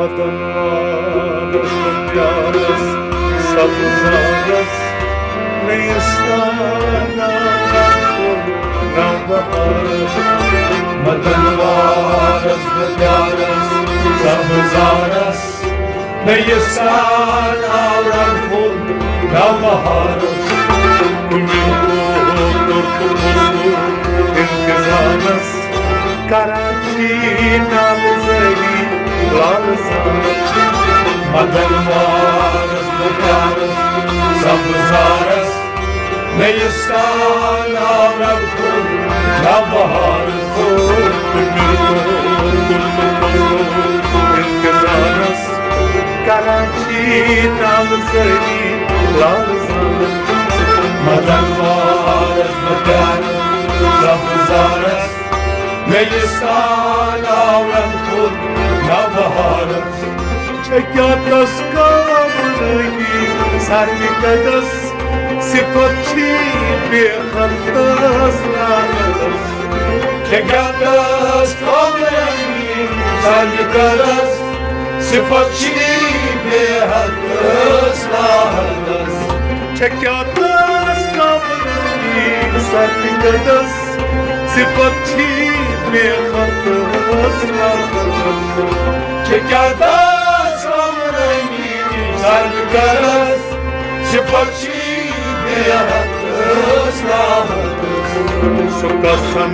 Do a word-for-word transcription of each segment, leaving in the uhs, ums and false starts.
وطن وارس پیارس سبزارس نیستان نوبہارس۔ وطن وارس پیارس سبزارس نیستان آورن پھول نوبہارس۔ کُمِل کوتُر تہٕ مزدور انتظارس کراچی نالہٕ زٲری لالہٕ زارس۔ مدن وارس بہارس سبزارس نیستان آو رنگ پھول نوبہارس۔ کُمِل کوتُر تہٕ مزدور انتظارس کراچی نالہٕ زٲری لالہٕ زارس۔ مدن وارس بہارس سبزارس نیستان آو رنگ پھول نوبہارس۔ چھےٚ کیٛاہ تس کامرٲنی سرنہِ قدس صفت چھی بے خطس لاحقس۔ چھےٚ کیٛاہ تس کامرٲنی سرنہِ قدس صفت چھی بے حدس لاحقس۔ چھےٚ کیٛاہ تس کامرٲنی سرنہِ قدس صفت چھی بے خطس لاحقس۔ چھےٚ کیٛاہ تس کامرٲنی سرنہِ قدس صفت چھی بے حدس لاحقس۔ سُہ قسم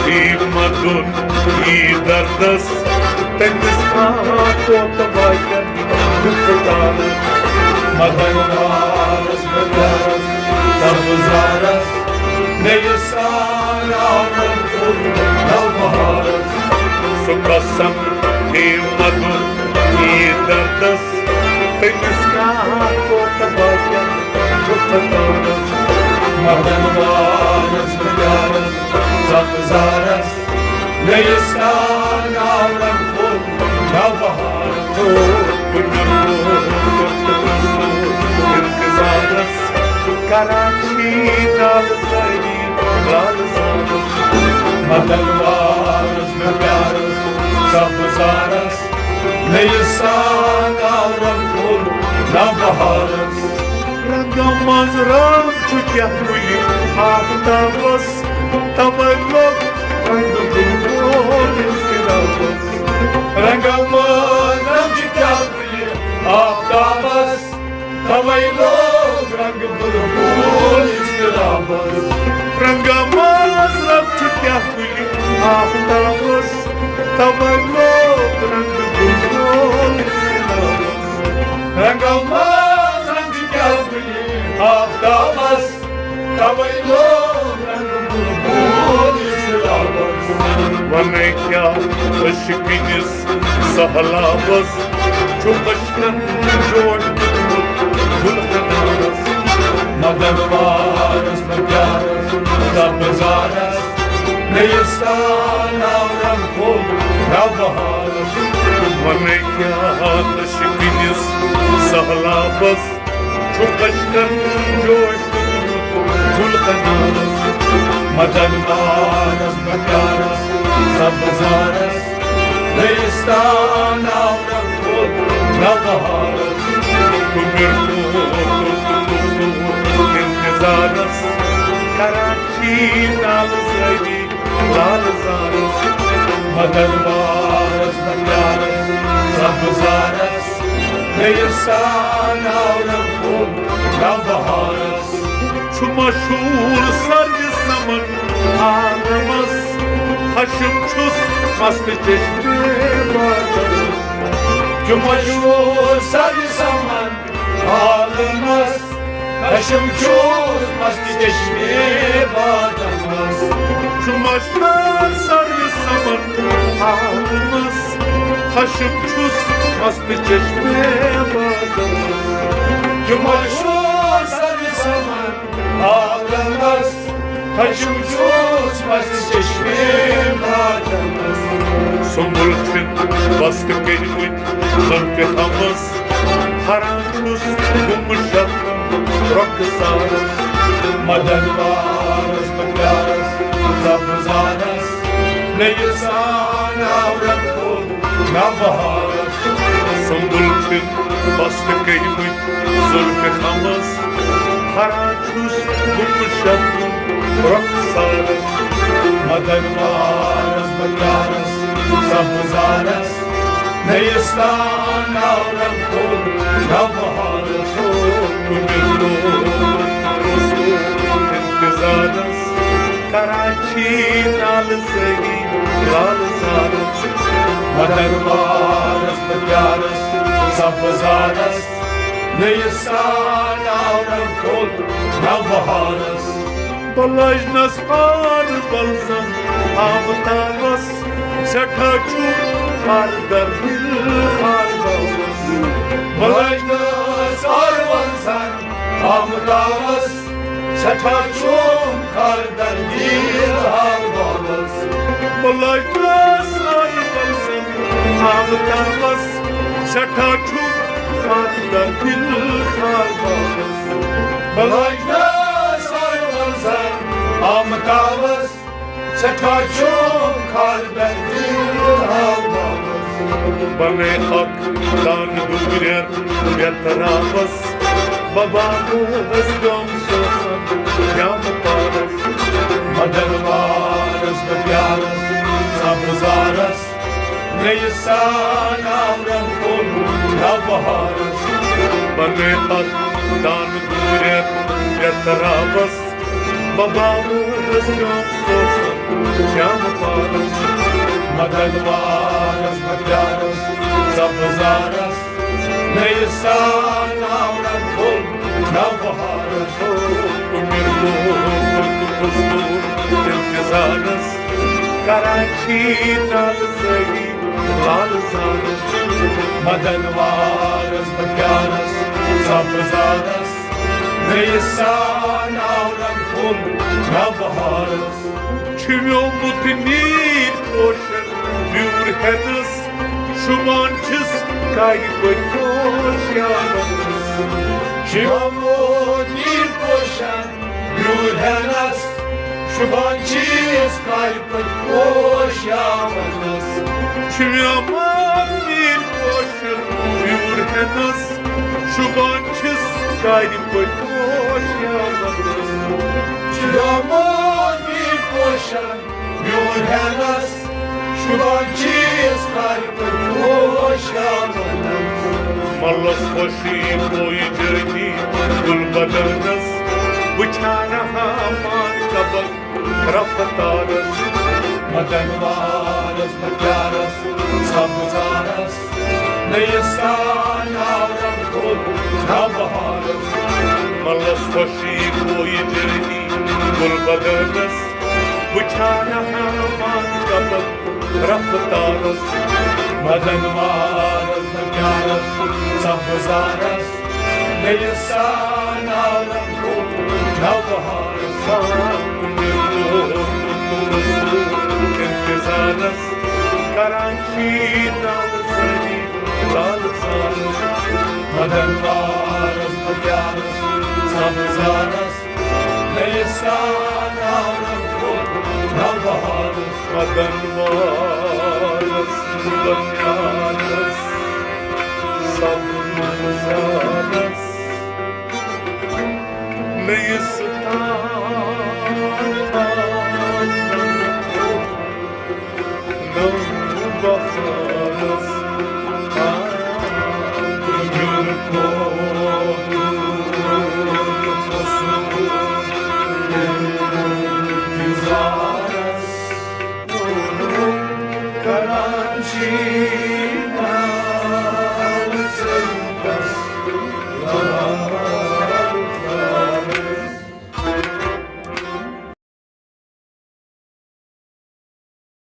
یی مدُن یی دردس تٔمِس کانٛہہ کوتہٕ واتن مدن وارس بہارس سبزارس نیستان آو رنگ پھول نوبہارس۔ سُہ قسم یی مدُن یی دردس تٔمِس کانٛہہ کوتہٕ واتن مدن وارس بہارس سبزارس نیستان آو رنگ پھول نوبہارس۔ انتظارس کراچی نالہٕ زٲری لالہٕ زارس۔ مدن وارس بہارس سبزارس نیستان آو رنگ پھول نوبہارس۔ رنگہٕ منٛز رنگ چھُ کیٛاہ کُلہِ آفتابس، توے لوٚگ رنگہٕ بلبل اضطرابس۔ رنگہٕ منٛز رنگ چھُ کیٛاہ کُلہِ آفتابس، توے لوٚگ رنگہٕ بلبل اضطرابس۔ رنگہٕ منٛز رنگ چھُ کیٛاہ کُلہِ آفتابس، توے لوٚگ رنگہٕ بلبل اضطرابس۔ رنگہٕ منٛز رنگ چھُ کیٛاہ کُلہِ آفتابس، توے لوٚگ رنگ بلبل اضطرابس۔ ونے کیٛاہ عشقہٕ کِس سہلابس چھُ بچپن جوش دیُتمُت گُلہٕ کنارس۔ مدن وارس بہارس سبزارس نیستان آو رنگ پھول نوبہارس۔ ونے کیٛاہ عشقہٕ کِس سہلابس چھُ بچپن جوش دیُتمُت گُلہٕ کنارس۔ مدن وارس بہارس سبزارس نیستان آو رنگ پھول نوبہارس۔ کُمِل کوتُر تہٕ مزدور انتظارس کراچی نالہٕ زٲری لالہٕ زارس۔ مدن وارس بہارس سبزارس نیستان آو رنگ پھول نوبہارس۔ چھُ مشہوٗر سروِ سمن عالمس، خشم چھُس مست چشمے بادلس۔ چھُ مشہوٗر سروِ سمن عالمس، خشم چھُس مست چشمے بادلس۔ چھُ مشہوٗر سروِ سمن عالمس، خشم چھُس مست چشمے بادلس۔ چھُ مشہوٗر سروِ سمن عالمس، خشم چھُس مست چشمے بادلس۔ سُمبل چھِ وست کٔرمٕتۍ زلفِ ہمس، پھران چھُس گُمہٕ شبنم رۄخسارس۔ مدن وارس بہارس سبزارس نیستان آو رنگ پھول نوبہارس۔ سنبل چھِ پست کٔرمٕتۍ زُلفہِ خمس، ہران چھُس گُمشتُن رۄخسارس۔ مدن وارس بہٕ پیارس سبزارس، نیستان آو رنگ پھوٚل نوبہارس۔ کُمِل لوگ انتظارس، کراچی نالہٕ سٲری لالہٕ زارس۔ مدن وارس بہٕ پیارس سبزارس، نیستان آو رنگ پھوٚل نوبہارس۔ بہٕ لٔجنس ہار بلزن آفتابس، سٮ۪ٹھاہ چھُ ہر در دل ہار بلزن۔ بہٕ لٔجنس ہار بلزن آفتابس، سٮ۪ٹھاہ چھُم خاردر دیٖد حال بالس۔ بہٕ لٔجنس ہر بلزن آفتابس، سٮ۪ٹھاہ چھُم خاردر دل حال بالس۔ بہٕ لٔجنس ہر بلزن آفتابس، سٮ۪ٹھاہ چھُم خاردر دیٖد حال بالس۔ بنے حق دان دُبرٮ۪ر یتھ رابس، ببا مٲس گام سوسن جام پارس۔ مدن وارس بہٕ پیارس سبزارس، نیستان آو رنگ پھوٚل نوبہارس۔ بنے حق دان دُبرٮ۪ر یتھ رابس، ببا مٲس گام سوسن جام پارس۔ مدن وارس بہٕ پیارس سبزارس، نیستان آو رنگ پھوٚل نوبہارس۔ کُمِل لوگ انتظارس، کراچی نالہٕ سٲری لالہٕ زارس۔ مدن وارس بہٕ پیارس سبزارس، نیستان آو رنگ پھوٚل نوبہارس۔ چھُ میومُت نیٖر پوشن ویوٗر ہٮ۪تس، شوٗبان چھِس کرِ پٲٹھۍ پوش یاوس۔ چھُ میومُت نیٖر پوشن ویوٗر ہٮ۪تس، شوٗبان چھِس کرِ پٲٹھۍ پوش یاوس۔ چھُ میومُت نیٖر پوشن ویوٗر ہٮ۪تس، شوٗبان چھِس کرِ پٲٹھۍ پوش یاوس۔ چھُ میومُت نیٖر پوشن میون ہٮ۪نس، شوٗبان چھِس کرِ پٲٹھۍ پوش یاوس۔ ملس خوشی پویہِ جٲنی گُل بدنس، وٕچھان ہامان کبک رفتارس۔ مدن وارس بہٕ پیارس سبزارس، نیستان آو رنگ پھوٚل نوبہارس۔ ملس خوشی پویہِ جٲنی گُل بدنس، وٕچھان ہامان کبک رفتارس۔ مدن وارس بہٕ پیارس سبزارس، نیستان آو رنگ پھوٚل نوبہارس۔ انتظارس، کران چھِ نالہٕ سٲری لالہٕ زارس۔ مدن وارس بہٕ پیارس سبزارس، نیستان آو رنگ پھوٚل نوبہارس۔ مدن وارس بہٕ پیارس سبزارس، نیستان آو رنگ پھوٚل نوبہارس۔